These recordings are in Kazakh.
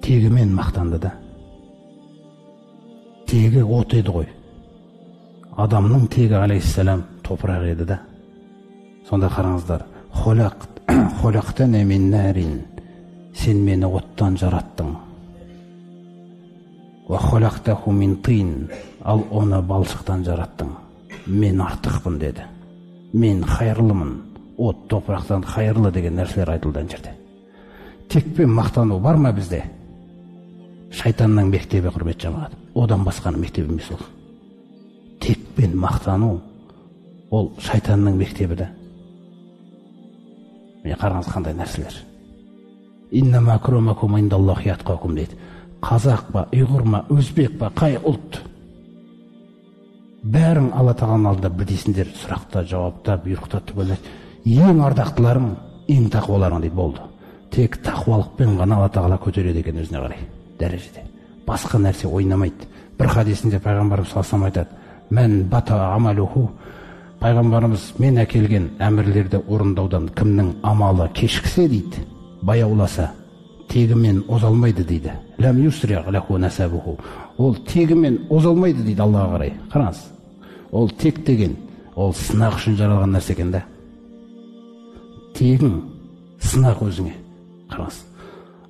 Тегімен мақтанды да. Тегі от еді ғой. Адамның тегі алейхиссалам топырақ еді да. Сонда қараңыздар, сен мені оттан жараттың. Ал оны балшықтан жараттың. Мен артықпын деді. Мен хайырлымын. От топырақтан хайырлы деген нәрселер айтылды ана жерде. Текпен мақтану бар ма бізде? Шайтанның мектебі, құрметті жамағат. Одан басқаның мектебі емес ол. Текпен мақтану ол шайтанның мектебі да. Міне қараңыз қандай нәрселер. Иннама акрамакум индаллахи атқакум дейді. Қазақ па, ұйғыр ма, өзбек па, қай ұлт? Бәрің Алла тағаланың алдында бірдейсіңдер, сұрақта, жауапта, бұйрықта түгел. Ең ардақтыларың, ең тақуаларың дейді, болды. Тек тақуалықпен ғана Алла тағала көтереді екен өзіне қарай дәрежеде. Басқа нәрсе ойнамайды. Бір хадисінде пайғамбарымыз саллаллаху алейхи вассалам айтады: «Мән бата амалуху», пайғамбарымыз мен әкелген әмірлерді орындаудан кімнің амалы кешіксе дейді, баяуласа, тегімен оза алмайды дейді. Ләм юсри лаху насабуху. Ол тегімен оза алмайды дейді Аллаға қарай. Қараңыз. Ол тек деген, ол сынақ үшін жаралған нәрсе екен да. Тегің сынақ өзіңе. Қараңыз.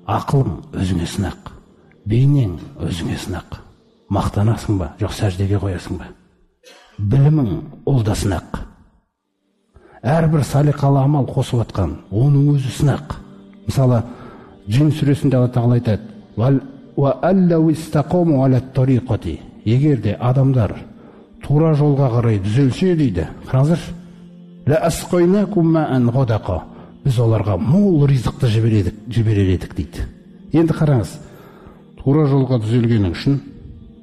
Ақылың өзіңе сынақ. Бейнең өзіңе сынақ. Мақтанасың ба, жоқ сәждеге қоясың ба? Білімің ол да сынақ. Әрбір салиқалы амал қосып атқан, оның өзі сынақ. Мысалы, Жин сүресінде Алла тағала айтады: егер де адамдар тура жолға қарай түзелсе дейді, қараңыздаршы, біз оларға мол ризықты жіберер едік дейді. Енді қараңыз, тура жолға түзелгенің үшін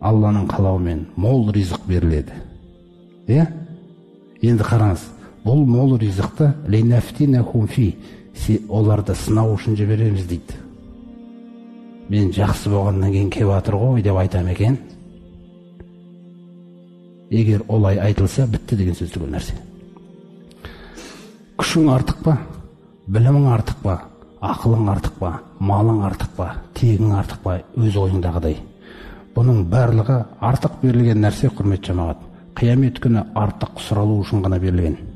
Алланың қалауымен мол ризық беріледі. Иә? Енді қараңыз, бұл мол ризықты оларды сынау үшін жібереміз дейді. Мен жақсы болғаннан кейін кеп жатыр ғой деп айтам екен. Егер олай айтылса, бітті деген сөз түгел нәрсе. Күшің артық па, білімің артық па, ақылың артық па, малың артық па, тегің артық па, өз ойыңдағыдай. Бұның барлығы артық берілген нәрсе, құрметті жамағат. Қиямет күні артық сұралу үшін ғана берілген.